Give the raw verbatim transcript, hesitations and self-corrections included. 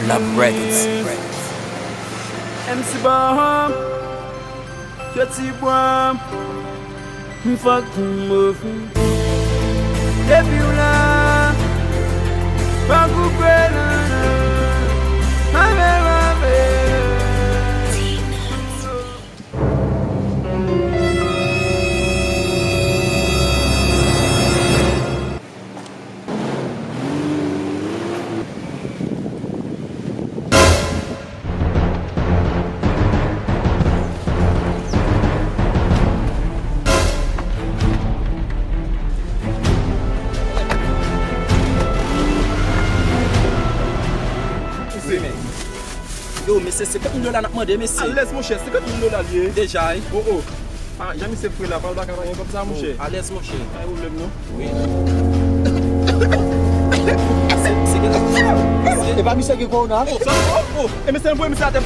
Love Records. M C Bomb, Joti Bwa, m fòk m ouvri. Depi w la, pa koupe nan, nan, mave, mave. Yo, mesye, senkant mil dola n ap mande, mesye. Alèz, monchè, senkant mil dola l ye. Deja, wi. Oh, oh. Ah, jan misye fre la, pa l pa ka pa gen kòb sa, monchè. Alèz, monchè. Pa gen pwoblèm, non. Wi. Se, se gen... E pa misye ki kòwona? Oh, sa, oh, oh. E mesye, voye misye atè.